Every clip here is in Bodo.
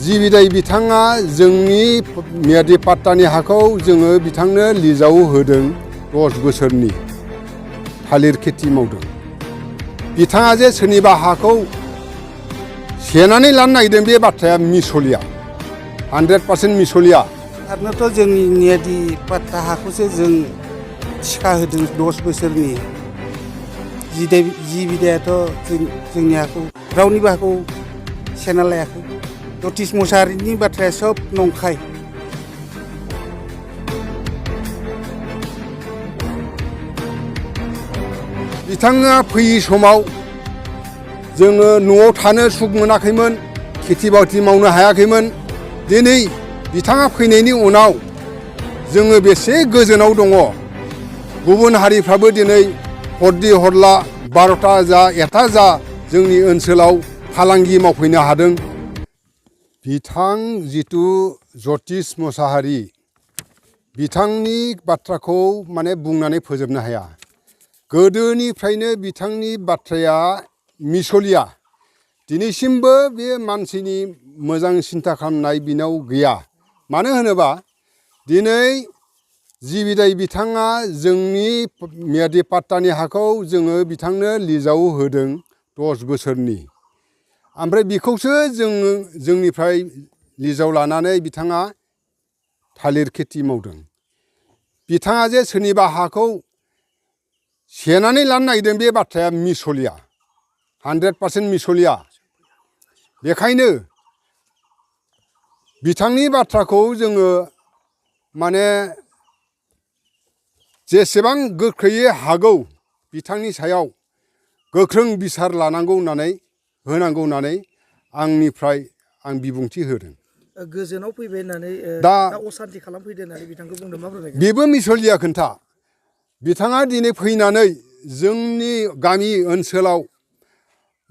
जिबिदाय बिथाङा जोंनि मियादि पाट्टानि हाखौ जोङो बिथांनो लिजाव होदों 10 बोसोरनि थालिर खेथि मावदों। बिथाङा जे सोरनिबा हाखौ सेनानै लानो नागिरदों बे बाथ्राया मिसलिया, 100% मिसलिया। आरनोथ' जोंनि मियादि पाट्टा हाखौसो जों थिखा होदों 10 बोसोरनि। जिबिदायाथ' जोंनि हाखौ रावनिबो हाखौ सेना लायाखै। जतिस मुसाहारिनि बाथ्राया सब नंखाय। बिथाङा फैयै समाव जोङो न'आव थानो सुख मोनाखैमोन, खेथि बाथि मावनो हायाखैमोन। दिनै बिथाङा फैनायनि उनाव जोङो बेसे गोजोनाव दङ। गुबुन हारिफ्राबो दिनै हरदि हरला 12टा जा 1टा जा जोंनि ओनसोलाव फालांगि मावफैनो हादों। बिथां जितु जतिस मुसाहारि, बिथांनि बाथ्राखौ माने बुंनानै फोजोबनो हाया। गोदोनिफ्रायनो बिथांनि बाथ्राया मिसलिया। दिनैसिमबो बे मानसिनि मोजां सिन्था खालामनाय बिनाव गैया। मानो होनोबा दिनै जिबिदाय बिथाङा जोंनि मियादि पाट्टानि हाखौ जोङो बिथांनो लिजाव होदों 10 बोसोरनि। ओमफ्राय बेखौसो जोंनिफ्राय लिजाव लानानै बिथाङा थालिर खेथि मावदों। बिथाङा जे सोरनिबा हाखौ सेनानै लानो नागिरदों बे बाथ्राया मिसलिया, 100% मिसलिया। बेखायनो बिथांनि बाथ्राखौ जोङो माने जेसेबां गोख्रैयै हागौ बिथांनि सायाव गोख्रों बिसार लानांगौ होनांगौ होननानै आंनिफ्राय आं बिबुंथि होदों। गोजोनाव फैबाय होननानै दा असान्ति खालामफैदो होननानै बिथांखौ बुंदों, मा फोरमायगोन? बेबो मिसलिया खोन्था। बिथाङा दिनै फैनानै जोंनि गामि ओनसोलाव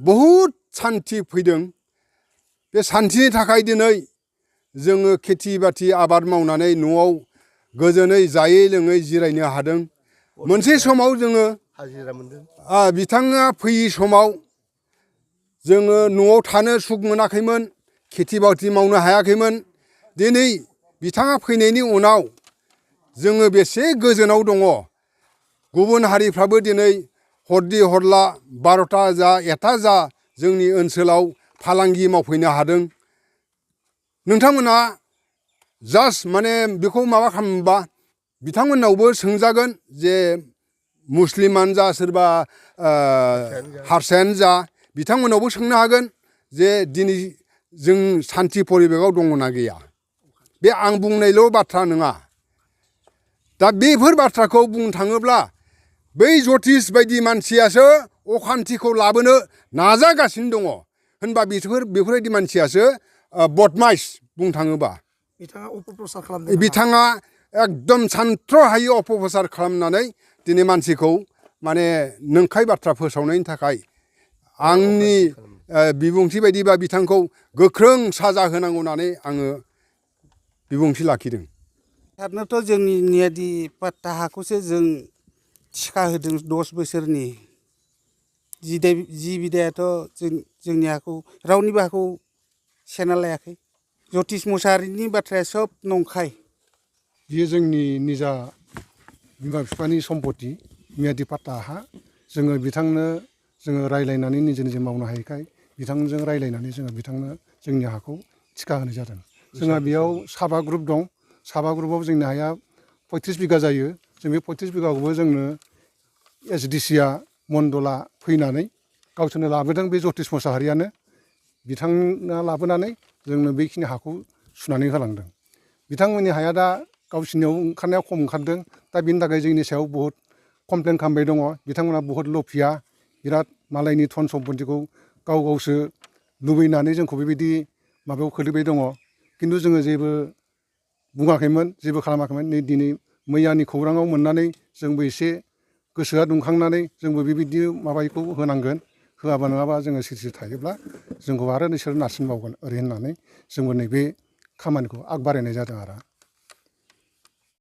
बहुद सान्थि फैदों। बे सान्थिनि थाखाय दिनै जोङो खेथि बाथि आबाद मावनानै न'आव गोजोनै जायै लोङै जिरायनो हादों। मोनसे समाव जोङो हाजिरा मोनदों। बिथाङा फैयै समाव जोङो न'आव थानो सुख मोनाखैमोन, खेथि बाथि मावनो हायाखैमोन। दिनै बिथाङा फैनायनि उनाव जोङो बेसे गोजोनाव दङ। गुबुन हारिफ्राबो दिनै हरदि हरला 12टा जा 1टा जा जोंनि ओनसोलाव फालांगि मावफैनो हादों। नोंथांमोना जास्ट माने बेखौ माबा खालामोबा बिथांमोननावबो सोंजागोन जे मुस्लिमानो जा सोरबा हारसायानो जा बिथांमोनावबो सोंनो हागोन जे दिनै जों सान्थि परिबेकआव दङना गैया। बे आं बुंनायल' बाथ्रा नङा। दा बेफोर बाथ्राखौ बुंनो थाङोब्ला बै जतिस बायदि मानसियासो अखान्थिखौ लाबोनो नाजागासिनो दङ। होनबा बेफोरबायदि मानसियासो बदमाइस बुंनो थाङोबा। बिथाङा अपप्रचार खालामदों। बिथाङा एकदम सानथ्र'हायै अपप्रचार खालामनानै दिनै मानसिखौ माने नंखाय बाथ्रा फोसावनायनि थाखाय आंनि बिबुंथि बायदिबा बिथांखौ गोख्रों साजा होनांगौ होननानै आङो बिबुंथि लाखिदों। आरनोथ' जोंनि मियादि पाट्टा हाखौसो जों थिखा होदों 10 बोसोरनि। जिबिदायाथ' जोंनि हाखौ रावनिबो हाखौ सेना लायाखै। जतिस मुसाहारिनि बाथ्राया सब नंखाय। बियो जोंनि निजा बिमा बिफानि सम्पति मियादि पाट्टा हा। जोङो बिथांनो जोङो रायलायनानै निजे मावनो हायैखाय बिथांजों रायलायनानै जोङो बिथांनो जोंनि हाखौ थिखा होनाय जादों। जोंहा बेयाव साबा ग्रुप दं। साबा ग्रुपआव जोंनि हाया 35 बिगा जायो। जों बे 35 बिगाखौबो जोंनो SDC मण्डला फैनानै गावसोरनो लाबोदों। बे जतिस मुसाहारियानो बिथाङा लाबोनानै जोंनो बेखिनि हाखौ सुनानै होलांदों। बिथांमोननि हाया दा गावसिनियाव ओंखारनाया खम ओंखारदों। दा बेनि थाखाय जोंनि सायाव बहुद कमप्लेन खालामबाय दङ। बिथांमोना बहुद लफिया, बिराद मालायनि धन सम्पतिखौ गावसो लुबैनानै जोंखौ बेबायदि माबायाव खोलैबाय दङ। खिन्थु जोङो जेबो बुङाखैमोन, जेबो खालामाखैमोन। नै दिनै मैयानि खौराङाव मोननानै जोंबो एसे गोसोआ दुंखांनानै जोंबो बेबायदि माबाखौ होनांगोन। होआबा नङाबा जोङो सिरि थायोब्ला जोंखौ आरो नोंसोर नारसिनबावगोन ओरै होननानै जोंबो नैबे खामानिखौ आग बारायनाय जादों आरो।